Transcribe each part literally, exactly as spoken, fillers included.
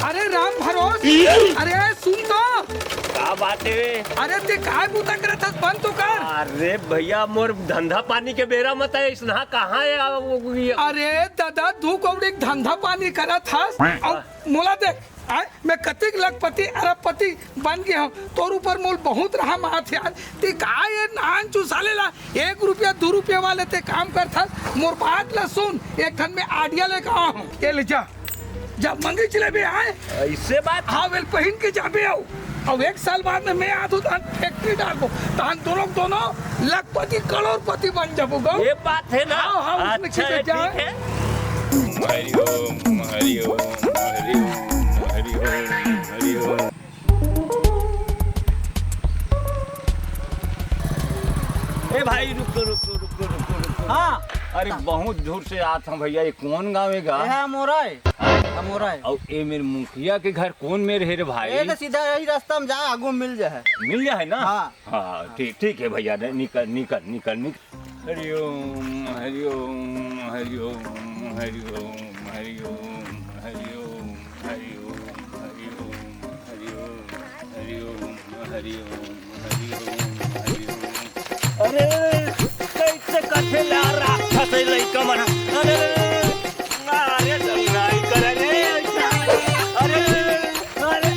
अरे राम भरोस, अरे सुन तो। का बात हे? अरे ते काय बूता करत हस, बंद तो कर। अरे भैया, मोर धंधा पानी के बेरा म तैं अइसनहा कहाँ हे? आ, वो, ये अरे दादा, दू कौड़ी के धंधा पानी करत हस, अउ मोला देख, आय, मैं कतिक लखपति, अरबपति बन गे हंव, तोर ऊपर मोल बहुत रहम आथे यार। ते का ये नान चुसाले ला एक रुपया, दू रुपया वाले ते काम करथस? मोर बात ला सुन, एक ठन मैं आइडिया लेके आवा हंव। ये ले जा, जा मंगीच लेबे आय। अइसे बात? हाँ, वेल पहिन के जाबे अउ, अउ एक साल बाद में मैं आथंव, तहन फैक्ट्री डालबो, तहन दोनों, दोनों लखपति, करोड़पति बन जाबो गो। ये बात हे ना? हाँ, हाँ, उसमें अच्छा हे, ठीक हे। हरि ओम, हरि ओम, हरि ओम, हरि ओम, हरि ओम। ए भाई, रुक तो, रुक तो, रुक तो, रुक तो, रुक तो। हाँ। अरे, बहुत दूर से आत हंव भैया, ये कौन गाँव हे गा? ये हे अमोरा हे। हाँ? अमोरा हे। अउ ये मेर मुखिया के घर कौन मेर हे रे भाई? ये तो सीधा यही रास्ता में जा, आगू में मिल जाए। मिल जाए ना? हाँ। हाँ, ठीक, ठीक हे भैया, निकल, निकल, निकल, निकल। हरि ओम, हरि ओम, हरि ओम, हरि ओम, हरि ओम, हरि ओम, हरि ओम, हरि ओम, हरि ओम, हरि ओम, हरि ओम, हरि ओम, हरि ओम। अरे, कइसे कथे ला राक्षस हे लइका मन? अरे, अरे, अरे, नहीं करे रे। अरे, अरे,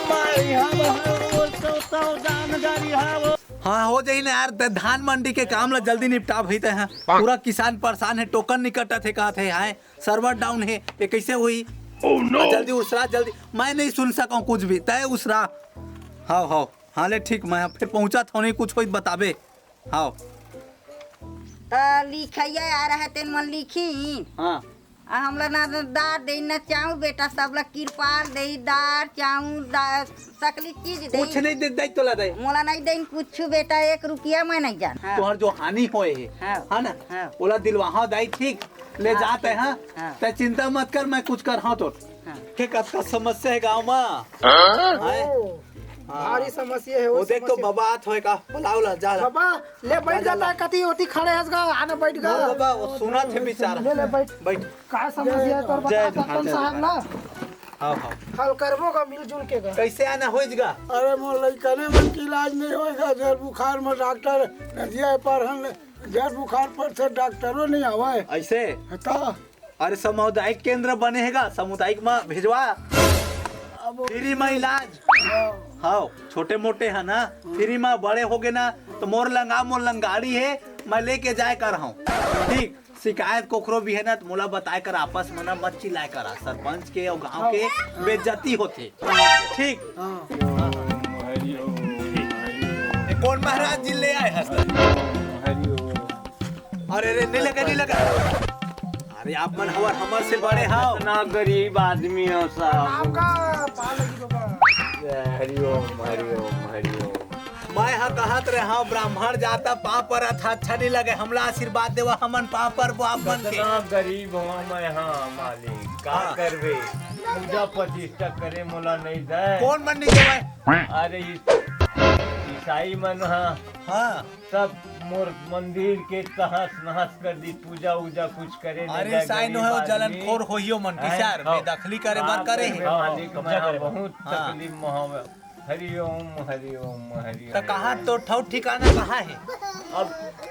माई, हम, हम, वो तो, तो जान जा रही है वो। हाँ, हो जाही ना यार, ते धान मंडी के काम ला जल्दी निपटा भई ते, हाँ। पूरा किसान परेशान हे, टोकन नइ कटत हे, कहत हे, हाय, server down हे, ये कइसे होही? Oh no! जल्दी उसरा, जल्दी, मैं नइ सुन सकंव कुछ भी, तैं उसरा। हाव, हाव, हाँ ले ठीक, मैं फेर पहुँचत हंव, नहीं कुछ होही त बताबे। हाव। त लिखइया आ रहा हे, तेन मन लिखी। हाँ। आ हमला ना दार देइन ना चाऊ बेटा, सबला किरपाल देई, दार चाऊ, दार, सकली चीज देई। कुछ नहीं दे, दे तोला दे। मोला नहीं देइन कुछ बेटा, एक रुपया मैं नहीं जान। हाँ। तोहर जो हानि होए हे, हाँ। है ना? हाँ। ओला दिलवाहा दाई ठीक, ले हाँ, जाते ठीक। हैं। हाँ। तैं चिंता मत कर, मैं कुछ करहूँ तो। हाँ। के कतका समस्या हे गाँव मा? हाँ? ओ, हाँ। भारी समस्या हे वो वो देख तो समस्या। बाबा आत होए का, बुलाओ ला, जा ला। बाबा, ले बैठ जा, जा, जा। कती ओती खड़े हस गा, आना बैठ गा। हाँ बाबा, वो सुनत हे बेचारा। ले, ले बैठ। बैठ। का समस्या हे तोर जय बता जय सरपंच साहब ला? हाँ, हाँ। हल करबो का मिलजुल के गा। कइसे आना होइस गा? अरे मोर लइकने मन के इलाज नहीं होए गा, जर बुखार में डॉक्टर नदिया पार हन, जर बुखार पर से डॉक्टरो नहीं आवे। अइसे? हाँ, त अरे सामुदायिक केंद्र बने हे गा, सामुदायिक मा भेजवा। अब free मा इलाज। हाँ। हाँ, छोटे मोटे हे ना, free मा बड़े होगे ना, त मोर लंगा, मोर लंगाड़ी हे, मैं लेके जाए करहूँ। ठीक, शिकायत कोखरो भी हे ना, त मोला बताए कर, आपस में ना मत चिल्लाए करा, सरपंच के अउ गाँव के बेइज्जती होथे। ठीक। हाँ। ए, कोन महाराज जी ले आए हस? अरे, अरे, नहीं लगा, नहीं लगा। अरे, आप मन हवर हमर से बड़े हव। इतना गरीब आदमी हो साहब। आपका पाँव लगी बाबा। हरि ओम, हरि ओम, हरि ओम। मैं हा कहत रहे हव, ब्राह्मण जाता पाँव परत हा, अच्छा नहीं लगे, हमला आशीर्वाद देवा, हमन पाँव परबो आप मन के। इतना गरीब हूँ मैं, हाँ मालिक, का हाँ। करबे? पूजा प्रतिष्ठा करे मोला नहीं दे। कोन मन नहीं देवे? अरे, इस-, ईसाई मन हा। हाँ। सब मोर मंदिर के तहस नहस कर दी, पूजा उजा कुछ करे नहीं अरे, जाए, ईसाई नो गरीब है, वो आदमी। जलनखोर होइयो मन, हैं? किसार, हाँ। बेदखली करे बर करे हे। मालिक, मैं बहुत हाँ। तकलीफ में हूँ। हरि ओम, हरि ओम, हरि त ओम। कहाँ तो ठौ ठिकाना कहाँ हे? अब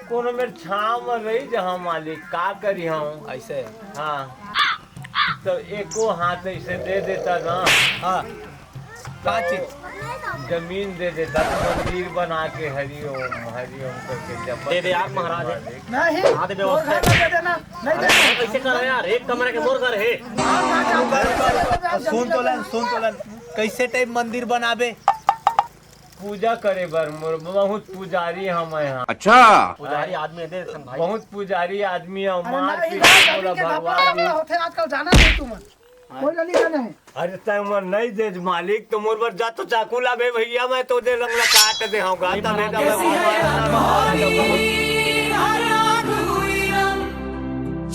कोनो मेर छाँव में रही जहाँ मालिक, का करी हम? अइसे? हाँ। तो एको हाथ अइसे दे देता ना। हाँ। का चीज? जमीन दे देता तो मंदिर बना के हरि ओम, हरि ओम करके जप दे दे यार महाराज। मालिक। नहीं। हाँ, दे व्यवस्था। मोर घर में दे देना। नहीं दे। अरे, कैसे कर रहे यार? एक कमरा के मोर घर हे। सुन तो लन, सुन तो लन। कैसे टाइप मंदिर बनाबे? पूजा करे बर मोर बहुत पुजारी हम यहाँ। अच्छा। पुजारी आदमी हे, देख भाई। बहुत पुजारी आदमी हे, अरे मार नहीं, पीट भाई, के अभी बोला के भगवान घपला जी। होथे आजकल, जाना नहीं तुम। कोई ला नहीं जाने हे। अरे तै मोर नहीं दे मालिक, तो मोर बर जा तो चाकू लाबे भैया, मैं तो दे लंगला काट दे हूँ गा, तबे ना मैं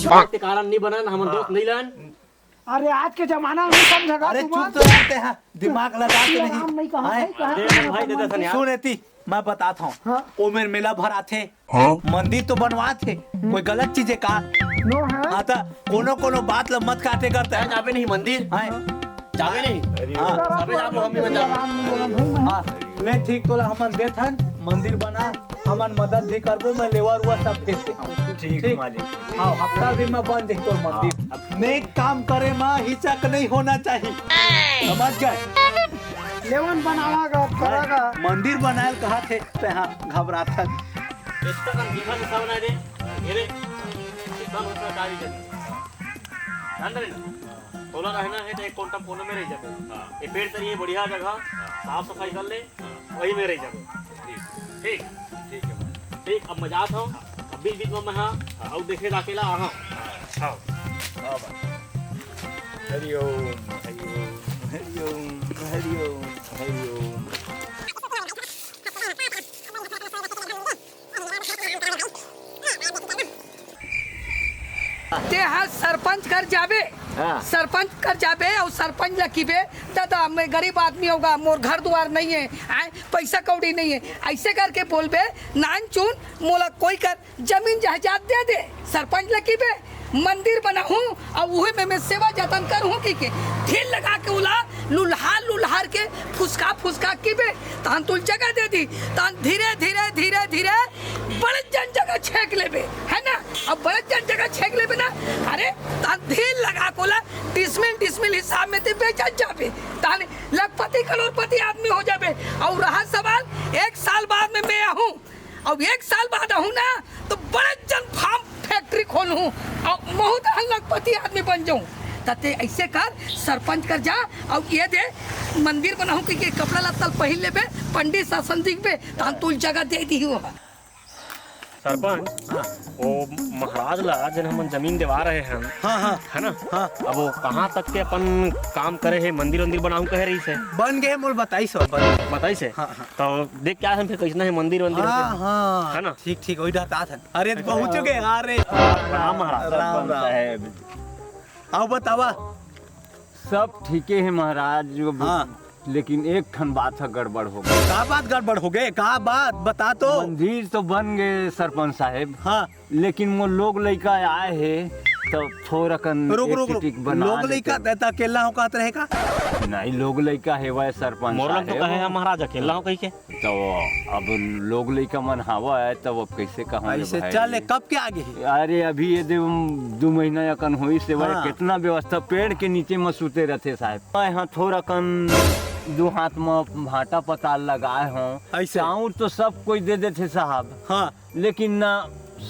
छोटे कारण नहीं बना ना, हमन हाँ। दोस्त नहीं लन। अरे आज के जमाना में समझ गा अरे तुम चुप तो रहते हैं, दिमाग लगा के नहीं। नहीं कहा हैं? भाई, कहा अरे भाई, दे दे सन यार। सुन एती, मैं बतात हूँ। हाँ। ओमेर मेला भराथे। हाँ। मंदिर तो बनवाथे, कोई गलत चीज है का? नो है। हाँ, तो कोनो कोनो बात ल मत काटे करते हैं। जाबे नहीं मंदिर। हैं? जाबे नहीं। हाँ। सबे जाबो, हम भी मत जाबो। हाँ। ले ठीक, तोला हमन देथन, मंदिर बना, हमन मदद भी करबो, मैं लेवर उवर सब भेज देथन। ठीक, ठीक। मालिक। हाँ, हफ्ता दिन में बन जाही तोर मंदिर। हाँ। नेक काम करे मा हिचक नहीं होना चाहिए। समझ गए? लेवन बनावा गा, करा गा। मंदिर बनायल कहा थे, ते हाँ घबराथन। इतना कन दिखा से सब ना रे, ये रे, इतना बड़ा गाड़ी जन। जान रहे ना? तोला रहना है तो एक कोंटा कोने में रह जाबे। हाँ। ये पेड़ तरी ये बढ़िया जगह, हाँ। साफ सफाई कर ले, हाँ। वही में रह जाबे। ठीक। ठीक। ठीक है भाई। ठीक, अब मैं जात हूँ। हाँ। अब बीच बीच में मैं हाँ, हाँ। अउ देखे जाके ला आहा। हाँ। हाँ। हाँ भाई। हरि ओम, हरि ओम, हरि ओम, हरि ओम, हरि ओम। ते हा सरपंच कर जाबे, हाँ। सरपंच कर जाबे अउ सरपंच ल किबे, "दादा, मैं गरीब आदमी होगा, मोर घर दुआर नहीं है, आय, पैसा कौड़ी नहीं है।" ऐसे करके बोलबे, "नान चुन, मोला कोई कर जमीन जायदाद दे दे।" सरपंच ल किबे, "मंदिर बनाहूँ अउ उहे में मैं सेवा जतन करहूँ," कहिके धीर लगा के ओला लुल्हार लुल्हार के फुसका फुसका किबे, तहन तुल जगह दे दी, तहन धीरे धीरे धीरे धीरे बड़े जन जगह छेक लेबे, है ना? अब बड़े जन जगह छेक लेबे ना, अरे, तहन धीर लगा कोला डिसमिल डिसमिल हिसाब में ते बेचत जाबे, तहन लखपति करोड़पति आदमी हो जाबे। अउ रहा सवाल, एक साल बाद में मैं आहूँ, अउ एक साल बाद आहूँ ना, तो बड़े जन फार्म फैक्ट्री खोलहूँ अउ महूँ तहन लखपति आदमी बन जाहूँ। त ते ऐसे कर, सरपंच कर जा अउ ये दे, मंदिर बनाहूँ कहिके कपड़ा लत्ता ल पहिर लेबे, पंडित शासन दिखबे, तहन तुल जगह दे दिही ओहा। सरपंच, हाँ। वो महाराज ला जेन हमन जमीन देवा रहे हन, हाँ, हाँ। है ना? हाँ। अब वो कहाँ तक के अपन काम करे हे, मंदिर वंदिर बनाहूँ कहे रहिस हे। बन गे, मोल बताइस हो, बन गे। बताइस हे? हाँ, हाँ। तो देख के आए हन फिर कैसना हे मंदिर वंदिर हाँ, से। हाँ। है ना? ठीक, ठीक, वही डहर तात हन। अरे, अच्छा। पहुँच गे, अरे। राम महाराज। राम, राम। साहेब। अउ बतावा। सब ठीके हे महाराज, वो हाँ। लेकिन एक ठन बात ह गड़बड़ हो गे। का बात गड़बड़ हो गे? का बात? बता तो। मंदिर तो बन गे सरपंच साहेब, हाँ। लेकिन मोर लोग लइका आए हे, तो थोड़ा कन रुक, एक रुक, रुक। टिक बना लोग लइका लेते। त-, त अकेला हो कहत रहे का? नहीं, लोग लइका हे वह सरपंच मोर लोग तो साहेब। कहे हे महाराज अकेला हो कहिके। तो अब लोग लइका मन हावय, तब अब कैसे कहूँ रे ऐसे भाई? चल, कब के आगे हे? अरे, अभी ये दे, दू महीना अकन होइस हे, हाँ। कितना व्यवस्था, पेड़ के नीचे म सुते रथे साहब। मैं हाँ थोड़ा कन दू हाथ म भाटा पताल लगाए हूँ। ऐसे? चाउर तो सब कोई दे देथे साहब। हाँ। लेकिन ना,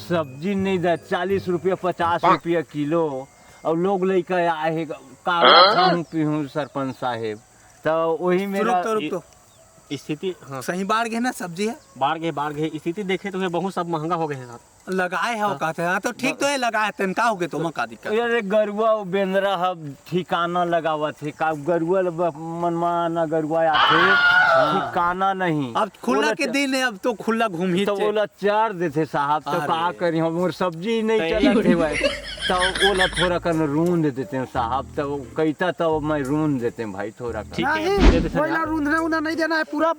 सब्जी नहीं दे, चालीस रुपया, पचास रुपया किलो, अउ लोग लइका आए हे, का खाऊं पीऊं सरपंच साहेब? तो वही मेरा रुक तो, रुक तो। स्थिति, हाँ। सही बाढ़ गे ना सब्जी ह? बाढ़ गे, बाढ़ गे। स्थिति देखे तो ये बहुत सब महंगा हो गए हे साहब। लगाए हव हाँ। कहते हैं, हाँ, तो ठीक तो हे, लगाए तेन का हो गे, तो ओमा का दिक्कत? अरे गरुआ अउ बेंदरा ह ठिकाना लगावत हे, का गरुआ ल ब-, मनमाना गरुआ आथे, हाँ। ठिकाना नहीं। अब खुल्ला ओला के च-, दिन हे, अब तो खुल्ला घूमही तो चे। ओला चर देथे साहब, तो अरे। का करी हम, मोर सब्जी नहीं तै चलत हे भाई, तो ओला थोड़ा कन रूंध देते हैं साहब, तो कहिता तो मैं रूंध देते हैं भाई। थोड़ा कन। ठीक है, नहीं, दे दे सर कोई ना यार। रूंधना उंधना नहीं देना है, पूरा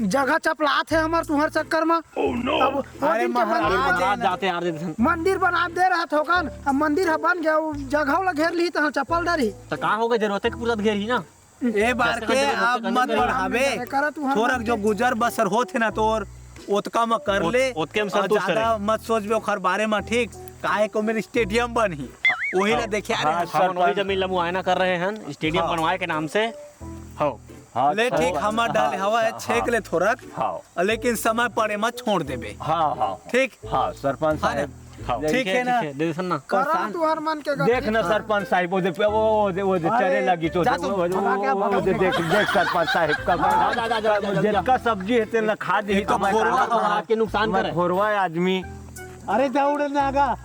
जगह चपलात हे हमर तुहर चक्कर में। Oh no! अब वो अरे दिन के महाराज मंदिर अरे बना-, महाराज जाते यार, दे दे सर। मंदिर बना दे रहा थोकन, अब मंदिर ह बन गया, वो जगह ला घेर ली तो हम चप्पल डरी। तो का हो गया, जरूरत हे कि पूरा घेर ही ना? ए बार के अब मत बढ़ाबे। थोरक जो गुजर बसर होत हे ना तोर, ओतका म कर ले। ओतके म संतुष्ट रहे। मत सोचबे ओखर बारे म, ठीक? काहे को मेर स्टेडियम बनही, ओही ला देखे आ रहे हन। हम वही जमीन ला मुआयना कर रहे हन, स्टेडियम बनवाए के नाम से। हो। ले ठीक, हमर डाले हवा, छेक ले थोरक। हाँ। लेकिन समय पड़े म छोड़ देबे। हाँ, हाँ। ठीक? हाँ, सरपंच साहब। हाँ, ठीक हे ना? ठीक हे, दे दे सन ना। करा तुहर मन के गलती। देख ना सरपंच साहब, वो दे, वो दे, वो दे, अरे, चरे लगी तो, जा तू, वो, वो, भगा के, वो, भगा वो दे, के। देख, देख सरपंच साहब, का, जा, जा, जा, जा, जा, जा। जितका सब्जी हे, तेन ला खा दी, ये तो तो मैं खोरवा का हाथ के नुकसान मैं करे। खोरवा आदमी। अरे, दौड़ ना आगा।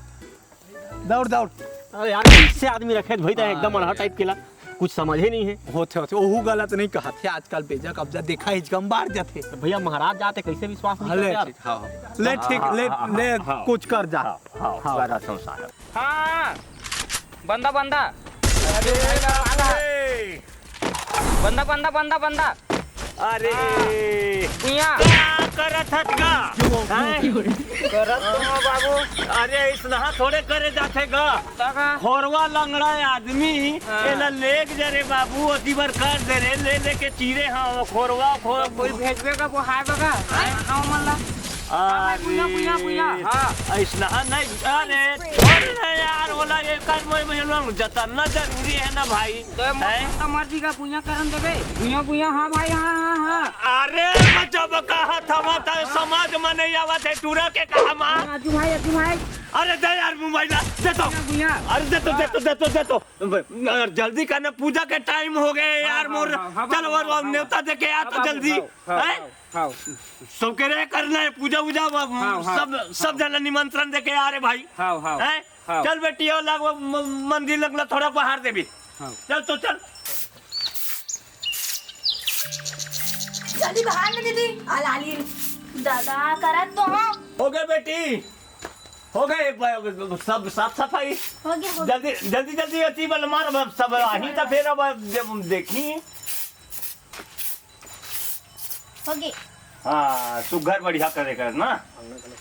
दौड़, दौड़। अरे यार, कैसे आदमी रखे भाई, तो एकदम अड़हा टाइप के ला। कुछ समझ ही नहीं हे। होथे, होथे, ओहू गलत नहीं कहत हे। आजकल बेजा कब्जा देखा ही जम बाढ़ जाथे। तो भैया, महाराज जाते कैसे विश्वास नहीं करते यार? ठीक, हाँ, हाँ। ले ठीक, हाँ, ले, हाँ, ले, हाँ, कुछ कर जा। हाँ, हाँ, हाँ। कर संसार। हाँ, बंदा, बंदा। अरे, अरे। बंदा, बंदा, बंदा, बंदा। अरे। भुइयां। का करत हस गा? हैं? करत तो हंव बाबू। अरे, अइसनहा थोड़े करे जाथे गा। का का? खोरवा लंगड़ा आदमी, हाँ। एला लेग जा रे बाबू, ओती बर कर दे रे, ले लेके चीरे हंव, खोरवा, खोर-, कोई भेजबे का, वो हाय बगा? हाँ, मन ला। अरे, भुइयां, भुइयां, भुइयां, हाँ। अइसनहा नहीं, अरे, छोड़ रे यार, ओला एकर में, में लोग जतना जरूरी हे ना भाई, तो हैं? मरजी का भुइयां करन देबे? भुइयां, भुइयां, हाँ भाई, हाँ, हाँ, हाँ। अरे, मैं जब कहा था, मैं तो समझ में नहीं आवत हे, टूरा के कहा माँ। राजू भाई, राजू भाई। अरे, दे यार, मोबाइल ला, दे तो। भुइयां, भुइयां। अरे, दे तो, दे तो, दे तो, दे तो। अरे, जल्दी करना, पूजा के टाइम हो गए यार, हाँ, मोर। हाँ, हाँ, चल, हाँ, वो, वो हाँ, नेवता दे के आ तो हाँ, जल्दी। हाँ, हाँ, हैं? हाँ, हाँ। सबके रे करना हे पूजा, वूजा, वो, हाँ, हाँ, सब, सब हाँ। जना निमंत्रण दे के आ रे भाई। हाँ, हाँ, हैं? हाँ। चल बेटी, आओ लग, वो म-, मंदिर लग ला, थोड़ा बाहर देबे। हाँ। चल तो चल। जल्दी बाहर में दीदी, आ लाली। दादा, करत तो हंव। हो गए बेटी, हो गए ब-, ब-, सब साफ सफाई। हो गया, हो गया। जल्दी, जल्दी, जल्दी अति बल मार, अब सब आही त फेर अब दे-, देखी। हो गए। हाँ, सुघर बढ़िया करे कर ना।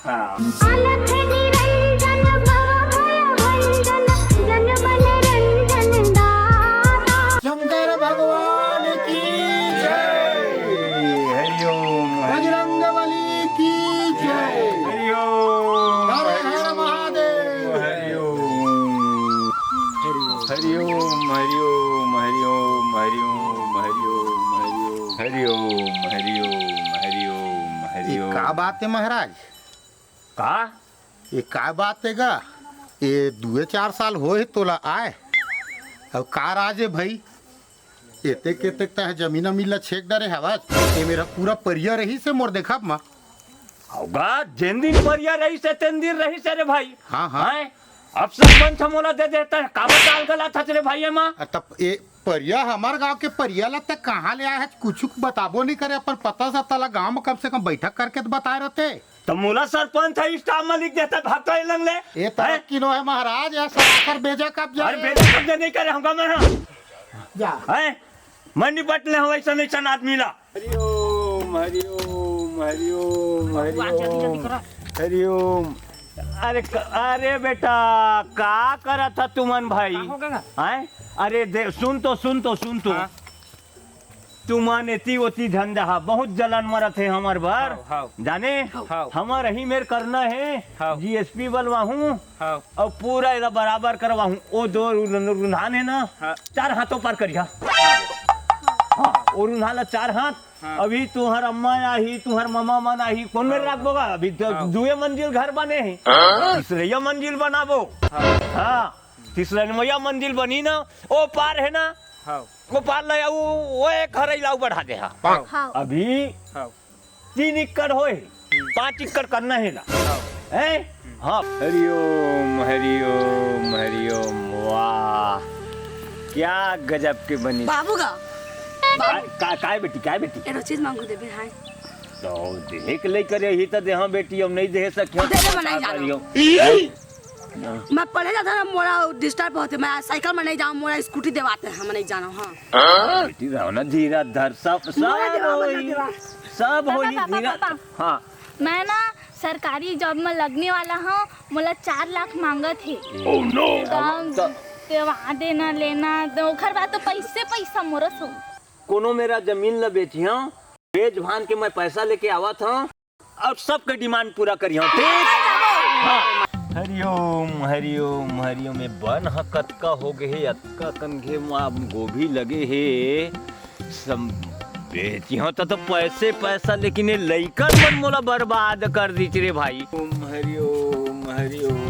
हाँ। अलख निरंजन भव भय भंजन, जन मन रंजन दाता। शंकर भगवान की जय। हरि ओम, हरि बजरंग बली की जय। हरि ओम। हर हर महादेव। हरि ओम। हरि ओम, हरि ओम, हरि ओम, हरि ओम, हरि ओम, हरि ओम। हरि ओम, हरि ओम, हरि ओम, हरि ये ओम। का बात हे महाराज? का? ये का बात हे गा? ये दुए चार साल होए हे तोला आए, अउ का राज हे भई? एतेक एतेक तह जमीन अमीन ला छेक डरे हवस। ये मेरा पूरा परिया रहिस हे मोर देखब मा। अउ गा, जेन दिन परिया रहिस हे, तेन दिन रहिस हे रे भाई। हाँ, हाँ। हैं? अब सरपंच ह मोला दे देता हे, काबर डाल गला था रे भाई एमा? अ, तब ये परिया, हमर गांव के परिया ला तक कहाँ ले आए हे, कुछु बताबो नहीं करे, अपन पता सता ला गांव में कम से कम बैठक करके तो बताए रहते। तो मोला सरपंच ह स्टाम्प में लिख देता, भागता हे लंग ले। ये तरह हैं? किनो हे महाराज, ये सरासर बेजा कब्जा अरे हे। बेजा कब्जा नहीं करे हूँ मैं, हाँ। जा। हैं? मैं निपट ले हूँ ऐसा नहीं सन आदमी ला। हरि ओम, हरि ओम, हरि ओम, हरि बाबू, आ, जल्दी, जल्दी ओम, करा। हरि ओम। अरे क-, अरे बेटा, का करत ह तुमन भाई? का हो गया? हैं? अरे दे, सुन तो, सुन तो, सुन तो। हाँ। तुमन एती ओती झन जाहा, बहुत जलन मरत हे हमर बर। हाव, हाव। जाने? हाव। हमर ही मेर करना हे, हाव। जीएसपी बलवाहूँ, हाव। अउ पूरा एला बराबर करवाहूँ। ओ दो रु-, रु-, रुन्हान हे ना, हाँ। चार हाथों पर करिहा। हाँ, ओ रुन्हान ला चार हाथ। हाँ। अभी तुहर अम्मा आही, तुहर ममा मन आही, कोन मेर हाँ। राखबो गा? अभी तो हाँ। दुए मंजिल घर बने हे, हाँ। तीसरैया मंजिल बनाबो। हाँ। हाँ, तीसरैया मंजिल बनी ना, ओ पार हे ना, हाँ। ओ पार ले आऊ, ओ एक हरैला अउ बढ़ा दे हा। हाँ। अभी हाँ। तीन एकड़ होए, पाँच एकड़ करना हे ला। हाँ। हैं? हाँ। हरि ओम, हरि ओम, हरि ओम। वाह, क्या गजब के बनी। बाबू गा, का, बाबू। का, काय बेटी, काय बेटी? एनो चीज मांगू देबे, हाय। तो देख ले करे ही तो देहा बेटी, हम नहीं दे सकियो। दे दे, मैं नहीं जानो। मैं पढ़े जाता ना, मोला डिस्टर्ब होथे, मैं साइकिल में नहीं जाऊँ, मोला स्कूटी देवाते हैं, मैं नहीं जानो, हाँ। बेटी रहो ना, धीरा धर, सब, मोला सब देवा, मोला होई, देवा। सब पापा, होई, पापा, धीरा। पापा। हाँ। मैं ना सरकारी जॉब में लगने वाला हूँ, मोला चार लाख मांगत हे। Oh no! काम तो देवा देना लेना, तो ओखर बाद तो पैसे पैसा मोरस हो। कोनो मेरा जमीन ल बेचिहा, बेच भान के मैं पैसा लेके आवत हूँ। अउ सबके डिमांड पूरा करिहौं, ठीक? हाँ। हरिओम, हरिओम, हरिओम। ए बन ह कतका हो गे हे, अतका कन घेम गोभी लगे हे, सब बेचिहौं त, त पैसे पैसा, लेकिन ए लइकन मन मोला बर्बाद कर दीच रे भाई। ओम हरिओम, हरिओम,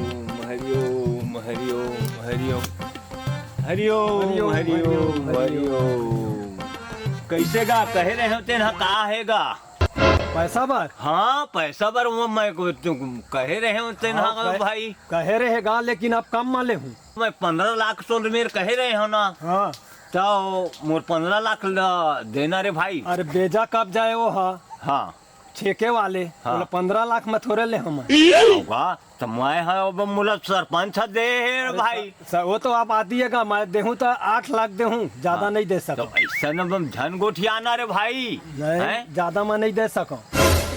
हरिओम, हरिओम, हरिओम। हरिओम, हरिओम, हरिओम, हरिओम, हरिओम। हरिओम। कइसे गा? कहे रहे हो तेन ह का हे गा? पैसा बर? हाँ, पैसा बर वो मैं को, तू कहे रहे हो तेन हाँ, ह कह-, भाई। कहे रहे गा, लेकिन अब कम मा लेहूँ। मैं पंद्रह लाख सोन मेर कहे रहे हो ना। हाँ। तो मोर पंद्रह लाख ल देना रे भाई। अरे बेजा कब जाए वो हा? हाँ। छेके वाले, हाँ। बोला पंद्रह लाख में थोड़े लेहूँ मैं। होगा। त मैं ह, अब मोला सरपंच ह दे हे रे भाई। स-, वो तो आप आती है का, मैं देहूँ त आठ लाख देहूँ, ज्यादा हाँ। नहीं दे तो सकंव। ऐसा न बम झन गोठियाना रे भाई। नहीं, हैं? ज्यादा मैं नहीं दे सकंव।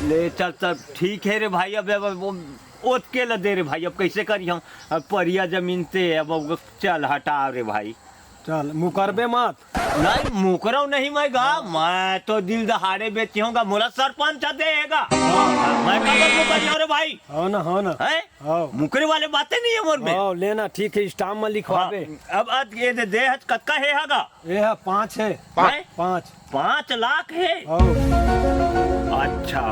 ले चल, तब ठीक है रे भाई, अब, अब वो ओतके ल दे रे भाई, अब कैसे करिहौं? अब परिया जमीन ते, अब, अब चल हटा रे भाई। चल, मुकरबे मत। नहीं, मुकरंव नहीं मैं गा, मैं तो दिल दहाड़े बेचिहौं गा, मोला सरपंच ह दे हे गा। मैं काबर मुकरिहौं रे भाई? हो ना, हो ना। हैं? हो। मुकरे वाले बातें नहीं है मोर में। हो, लेना, ठीक है, स्टाम्प में लिखवाबे। हाँ, अब आज ये दे, दे हच कतका हे हा गा? ये हा पाँच है। हैं? पाँच। पाँच लाख हे? हो। अच्छा,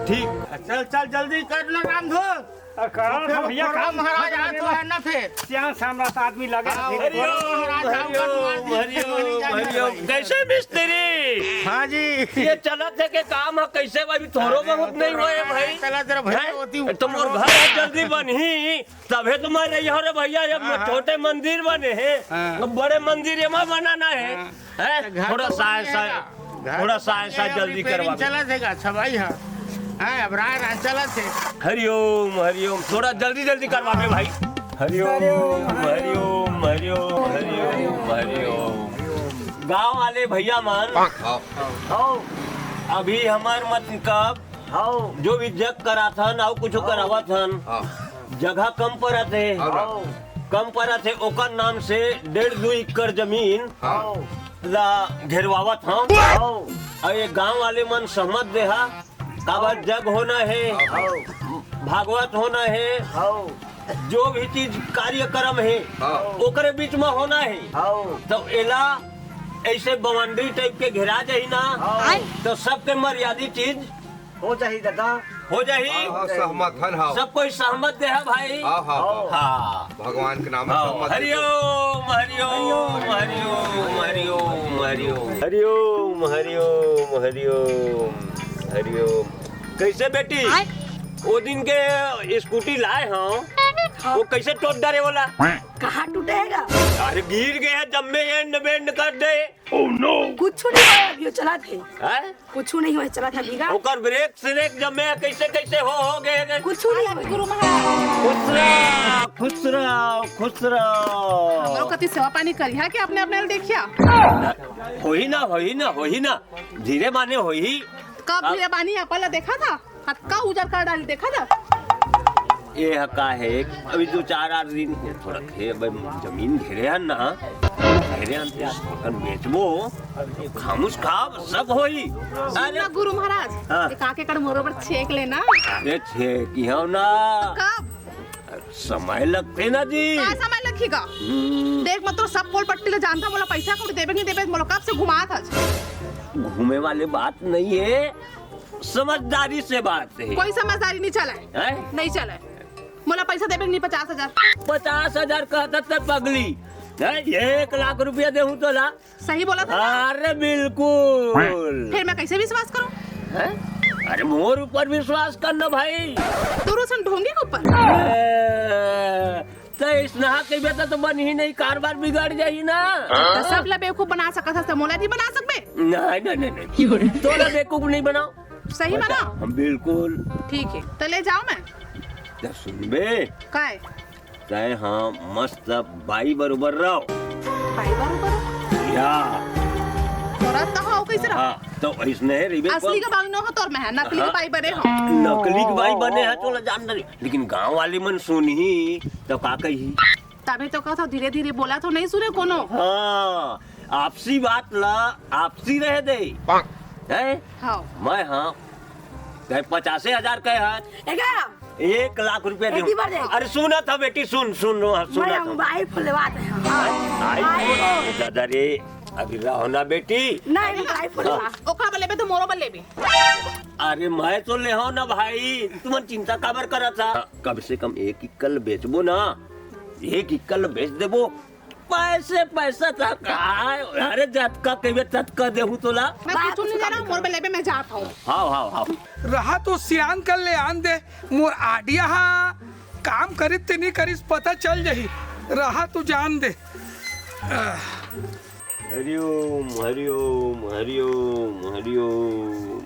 ठीक। चल, चल, जल्दी कर ना, रामधन। अरे करो ना भैया, गुरु काम महाराज खत्म आ तो करना। है ना फिर। सियान सामरस आदमी लगे हाँ, हैं। हरिओम, गुरु महाराज, हम हरिओम, हरिओम, हरिओम। कैसे मिस्त्री? हाँ जी। ये चलत हे के काम ह, कैसे भाई, थोरो अरे, बहुत नहीं होए भाई? चला तेरा भैया हैं? होती तो मोर घर ह जल्दी बनही, तभे तो मैं रहिहौं रे भैया, ये हाँ, हाँ। छोटे मंदिर बने हे, हाँ। अब बड़े मंदिर ये मैं बनाना हे। हाँ। हैं? तो घर थोड़ा तो सा बन ऐसा, जाएगा। घर थोड़ा तो सा बन ऐसा जाएगा, जल्दी रिपेयरिंग करवा दे। चलत हे गा, अच्छा भाई, हाँ। हैं, अब राय, राय चलत हे। हरिओम, हरिओम, थोड़ा जल्दी, जल्दी करवा दे भाई। हरिओम, हरिओम, हरिओम, हरिओम, हरिओम। गांव वाले भैया मन, हाँ। हाँ। अभी हमर मतलब हाँ। जो भी जग कराथन, अउ कुछ हाँ। करावथन, हाँ। जगह कम परत हे। हाँ। कम परत हे, ओकर नाम से डेढ़ दू एकड़ जमीन हाँ। ला घेरवावत हौं। हाँ। अउ ये गांव वाले मन सहमत देहा, काबर जग होना हे, हाँ। भागवत होना हे, हाँ। जो भी चीज कार्यक्रम हे, हाँ। ओकरे बीच में होना हे। हाँ। तो एला ऐसे बाउंड्री टाइप के घेरा जाही ना, हाँ। तो सबके मर्यादित चीज हो जाही दादा। हो जाही। हाँ, हाँ, सहमत हन, हाँ। सब कोई सहमत देहा भाई। हाँ, हाँ, हाँ। हाँ। भगवान के नाम हाँ, सहमत हरिओम, हरिओम, हरिओम, हरिओम, हरिओम। हरिओम, हरिओम, हरिओम, हरिओम। कैसे बेटी? आय? वो दिन के स्कूटी लाए हौं, हाँ। वो कैसे टोट डरे वाला? कहाँ टूटेगा? अरे गिर गए हैं, जम्मे एंड बेंड कर दे। कुछ नहीं होय, अभी वो चलत हे। हैं? कुछ नहीं होय, चलत हे, भीगा। ओकर ब्रेक स्रेक जम्मे कैसे, कैसे हो, हो गए हैं। कुछ नहीं होय। गुरु महाराज। खुश रहो, खुश रहो, खुश रहो। हमरो कति सेवा पानी करिहा के अपने, अपने ल देखिया। होही ना, होही ना, होही ना। धीरे माने होही। कब धीरे बानी अपन ला देखा था? अतका उजर कर डाली, देखा था? ये ह का हे, अभी दू चार आठ दिन थोड़ा खे-, ब-, जमीन घेरे हन ना, घेरे हन ते अपन बेचबो, खामुस खाब, सब होही। सुन अरे ना गुरु महाराज, हाँ। एक आके कर मोरो बर छेक लेना। अरे छेक ही हो ना। कब? समय लगथे ना जी। का समय लगही गा? हम्म। देख, मैं तो सब पोल पट्टी ले जानता, मोला पैसा कौड़ी देबे नहीं देबे, मोला कब से घुमात हस। घूमे वाले बात नहीं हे, समझदारी से बात हे। कोई समझदारी नहीं चले। हैं? नहीं चले। मोला पैसा देबे नहीं पचास हजार। पचास हजार कहत हस पगली, हैं? एक लाख रुपया देहूं तोला। सही बोलत हस ना? अरे बिल्कुल। फिर मैं कैसे विश्वास करूं? हैं? अरे मोर ऊपर विश्वास कर ना भाई। तोर असन ढोंगी के ऊपर? ए, त इसनहा कहिबे त, त बनही नहीं, कारोबार बिगड़ जाही ना। त सब ला बेवकूफ बना सकत हस, त मोला नहीं बना सकबे? नहीं, नहीं, नहीं, नहीं। तोला बेवकूफ नहीं बनाओ। सही बता, बना? हम बिल्कुल। ठीक हे, त ले जाओ मैं। त सुनबे? काय? तैं ह मस्त बाई बरोबर रहो। बाई बरोबर? या। तोर तो हो, कैसे रहो? हाँ, त इसने रहिबे असली के बाई नो हो तोर में हे, नकली के हाँ। बाई बने हो। नकली के बाई बने हे, तोला जान नहीं। लेकिन गांव वाले मन सुनही, त का कही? तभे तो कहत हौं, धीरे-धीरे बोला तो नहीं सुने कोनो। हाँ, आपसी बात ला आपसी रहे दे। हैं? हाँ। मैं हाँ, कहे पचासे हजार कहे हस। एगा। एक लाख रुपया एक देहूं। ही बार दे। अरे सुनत हस बेटी, सुन, सुन, सुनत हस। मोबाइल फोन लेवात हे। हाँ। iPhone? दादा रे, अभी रहो ना बेटी। नहीं, मोबाइल फोन लेवा। ओकर बर लेबे त मोरो बर लेबे। अरे मैं तो लेहौं ना भाई, तुमन चिंता काबर करत हस? हाँ, कम से कम एक एकड़ बेचबो ना, एक एकड़ बेच देबो, पैसे पैसा तक आय। अरे जतका कहिबे ततका देहूं तोला। मैं कुछ नहीं जानंव, मोर बर लेबे, मैं जात हौं। हाव, हाव, हाव। रहा तो सियान कर ले आन दे, मोर आइडिया हा काम करिस ते नहीं करिस पता चल जाही। रहा तू जान दे। हरिओम, हरिओम, हरिओम, हरिओम।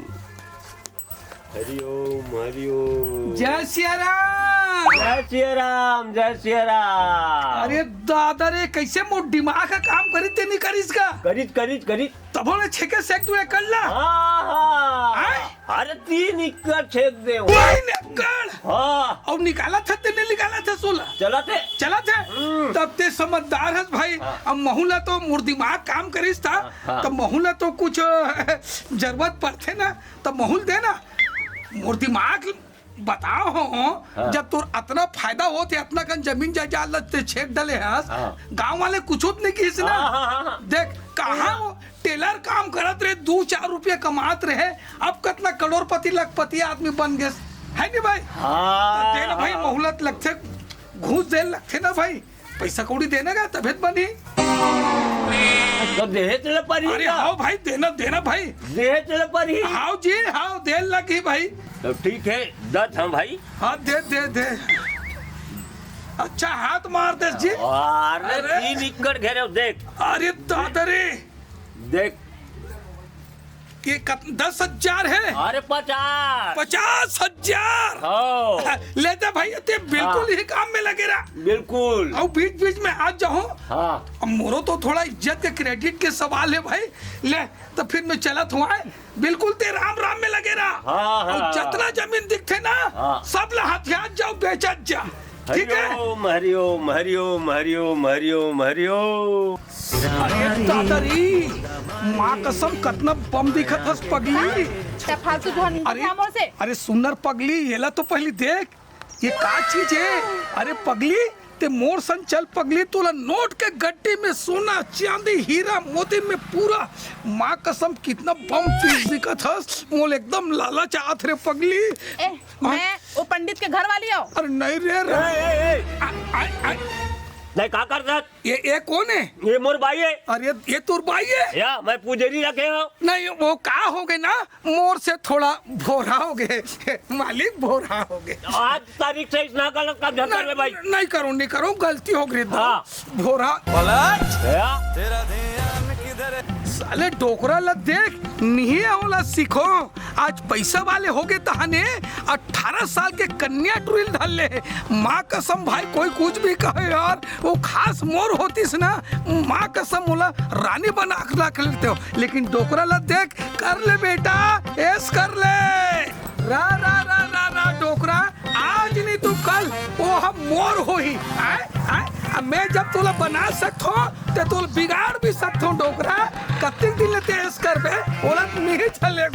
हरिओम, हरिओम। जय सिया राम। जय सिया राम, जय सिया राम। अरे दादा रे, कइसे मोर दिमाग ह काम करिस ते नइ करिस का? करिस, करिस, करिस। तभो ले छेके सेक दू एकड़ ला। हाँ, हाँ। हैं? अरे तीन एकड़ छेक दे। तीन एकड़? हाँ। अउ निकालत हस ते नइ निकालत हस ओला? चलत हे। चलत हे? हम्म। तब ते समझदार हस भाई। हाँ। अब महूँ ला तो मोर दिमाग काम करिस ता, हाँ, हाँ। त महूँ ला तो कुछ जरूरत पड़थे ना, त महूँ ल दे ना। मोर दिमाग बताओ हो, हाँ। जब तोर अतना फायदा होत हे, अतना कन जमीन जायदाद ल ते छेक डले हस, हाँ। गाँव वाले कुछू त नइ किहिस ना। हाँ, हाँ, हाँ, हाँ। देख, कहाँ वो टेलर काम करत रहे, दू चार रुपया कमात रहे, अब कतना करोड़पति, लखपति आदमी बन गेस, हे नी भाई? हाँ। त दे ना भाई, महूँ ल लगथे, घूस दे लगथे ना भाई। पइसा कौड़ी देना गा, तभे त बनही। त देहे त ल परही अरे ना। हव भाई, देना, देना भाई। देहे त ल परही। हव जी, हव, दे लगही भाई। त ठीक हे, दत हँव भाई। हाँ, दे, दे, दे। अच्छा हाथ मार देस जी। अरे, अरे। तीन एकड़ घेरे हँव, देख। अरे दादा रे। देख। ये कत-, दस हजार हे? अरे, पचास। पचास हजार? हाँ। ले जा भाई, ते बिल्कुल हाँ। ही काम में लगे रहा। बिल्कुल। अउ बीच-बीच में आ जाहूँ। हाँ। अब मोरो तो थोड़ा इज्जत के, credit के सवाल हे भाई। ले, त फिर मैं चलत हँव, आय। बिल्कुल ते राम राम में लगे रहा। हाँ, हाँ। अउ जतना जमीन दिखथे ना, हाँ। सब ला हथियात जाव, बेचत जा। ठीक हे? हरिओम, हरिओम, हरिओम, हरिओम, हरिओम, हरिओम। अरे दादा रे, माँ कसम कतना बम दिखत हस पगली। ते फालतू झन अरे, बोल मोर से। अरे सुन न रे पगली, एला तो पहिली देख, ये का चीज हे? अरे पगली, ते मोर संग चल पगली, तोला नोट के गट्टी में सोना, चांदी, हीरा, मोती में पूरा। माँ कसम कतना बम पीस दिखत हस, मोला एकदम लालच आत रे पगली। ए, हाँ? मैं वो पंडित के घर वाली हँव। अरे नहीं रे, रे। ए, ए, ए। आ, आ, आ। नहीं, का करत हस? ये, ये कोन हे? ये मोर बाई हे। अरे, ये तोर बाई हे? या, मैं पुजेरी रखे हँव। नहीं, वो का होगे ना, मोर से थोड़ा भोरा होगे। मालिक, भोरा होगे। आज तारीख से अइसना गलत काम झन करबे भाई। नहीं करूँ, नहीं करूँ, गलती होगे रे। हाँ। भोरा। पलट। या। साले डोकरा ला देख, नहीं होला सीखो। आज पइसा वाले होगे तहाने, अठारह साल के कन्या टुरी ल धर ले। माँ कसम भाई, कोई कुछ भी कहे यार, वो खास मोर होतिस ना, माँ कसम ओला रानी बना के रख लेतेंव। लेकिन डोकरा ला देख, कर ले बेटा, ऐश कर ले। रा, रा, रा, रा, रा, डोकरा, आज नहीं तो कल वो ह मोर होही। आय, आय, अब मैं जब तोला बना सकत हँव, त तोला बिगाड़ भी सकत हँव, डोकरा। कतिक दिन ले ते ऐश करबे, ओला नहीं चले,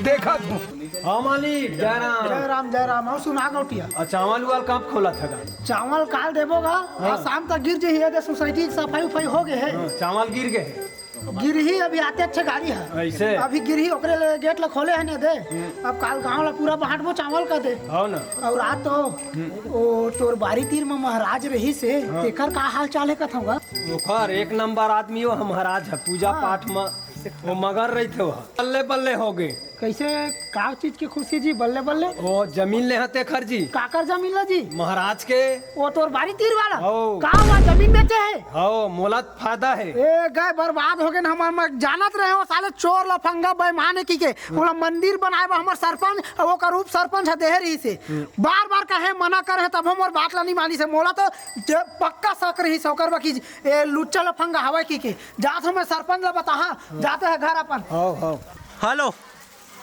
देखत हँव। हाँ मालिक, जय राम। जय राम, जय राम। अउ सुना गौटिया। अ, चावल उवल कब खोलत हस गा? चावल काल देबो गा, हाँ। आज शाम तक गिर जही, ये दे सोसाइटी के सफाई उफाई होगे हे। हाँ, चावल गिर गे हे। गिरही अभी आते अच्छे गाड़ी हे। अइसे? अभी गिरही, ओकरे ले गेट ला खोले हन ये दे। हम्म। अब काल गाँव ला पूरा बाँटबो चावल का दे। हव ना। अउ रात तो हम्म। वो तोर बारी तीर में महाराज रहिस हे, हाँ। तेकर का हाल चाल हे कथँव गा? ओकर एक नंबर आदमी वो महाराज हे, पूजा हाँ। पाठ में वो मगन रहिथे वो। बल्ले बल्ले होगे। कइसे, का चीज के खुशी जी, बल्ले बल्ले? ओ, जमीन ले हँव तेखर जी। काकर जमीन ला जी? महाराज के। ओ, तोर बारी तीर वाला? हव। का हुआ, जमीन बेचे हे? हव, मोला फायदा हे। ए, गए बर्बाद होगे न हमर, मैं जानत रहेंव, वो साले चोर लफंगा बेईमान हे कहिके। हम्म। ओला मंदिर बनाए बर हमर सरपंच अउ ओकर उप सरपंच ह देहे रहिस हे। हम्म। बार बार कहेंव, मना करेंव, तभो मोर बात ला नइ मानिस हे। मोला तो जे पक्का शक रहिस हे ओकर बर कि ए लुच्चा लफंगा हवय कहिके। जात हँव मैं सरपंच ला बताहूँ, हम्म। जाते हँव घर अपन। हव, हव। हेलो।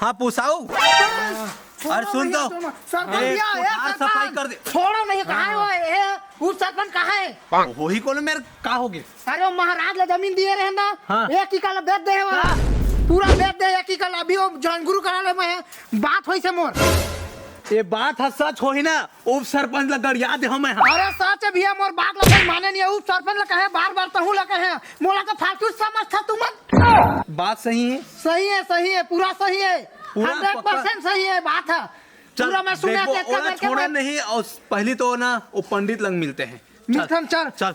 हाँ, पूछाऊ। अरे, अरे, सुन तो। सरपंच ए, भैया, ए, कोठार सरपंच। सफाई कर दे। छोड़ो नहीं, कहाँ हे वो? ए, उप सरपंच कहाँ हे? होही कोनो मेर, का होगे? अरे, वो महाराज ला जमीन दिए रहेन ना, हाँ। एक एकड़ ला बेच दे हे वो। हाँ। पूरा बेच दे, एक एकड़ ला। अभी वो ज्वाइन गुरु करा ले मैं, बात होइस हे मोर। ये बात ह सच होही ना, उप सरपंच ला गड़िया दे हँव मैं ह। अरे, सच हे भैया, मोर बात ला कोई माने नहीं हे। उप सरपंच ला कहेंव बार बार, तहूँ ला कहेंव, मोला तो फालतू समझथस तुमन। बात सही हे। सही हे, सही हे, पूरा सही हे। पूरा hundred percent पक्का? सही हे बात ह। चल, पूरा मैं सुने देखबो, तेकर ओला करके छोड़ा मैं नहीं, अउ पहिली तो ना, वो पंडित लंग मिलते हैं। चल, मिलथन, चल। चल।